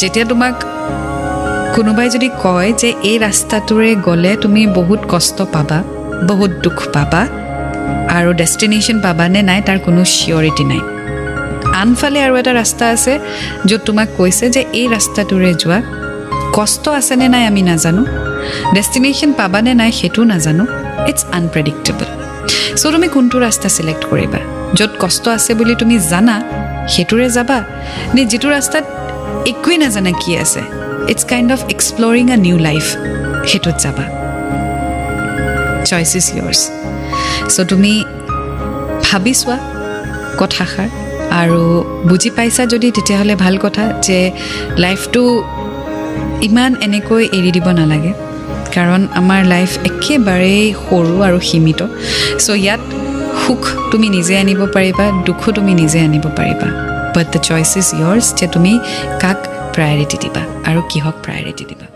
যেতিয়া তোমাক কোনোবাই যদি কয় যে এই ৰাস্তাটোৰে গ'লে তুমি বহুত কষ্ট পাবা, বহুত দুখ পাবা আৰু ডেষ্টিনেশ্যন পাবা নে নাই তাৰ কোনো চিয়ৰিটি নাই, আনফালে আৰু এটা ৰাস্তা আছে য'ত তোমাক কৈছে যে এই ৰাস্তাটোৰে যোৱা, কষ্ট আছেনে নাই আমি নাজানো, ডেষ্টিনেশ্যন পাবানে নাই সেইটোও নাজানো, it's unpredictable. চ' তুমি কোনটো ৰাস্তা চিলেক্ট কৰিবা? য'ত কষ্ট আছে বুলি তুমি জানা সেইটোৰে যাবা, নে যিটো ৰাস্তাত একোৱেই নাজানা কি আছে, it's kind of exploring a new life, সেইটোত যাবা? Choice is yours. চ' তুমি ভাবি চোৱা কথাষাৰ, আৰু বুজি পাইছা যদি তেতিয়াহ'লে ভাল কথা যে লাইফটো ইমান এনেকৈ এৰি দিব নালাগে, কাৰণ আমাৰ লাইফ একেবাৰেই সৰু আৰু সীমিত। চ' ইয়াত সুখ তুমি নিজে আনিব পাৰিবা, দুখো তুমি নিজে আনিব পাৰিবা, but the choice is yours যে তুমি কাক প্ৰায়ৰিটি দিবা আৰু কিহক প্ৰায়ৰিটি দিবা।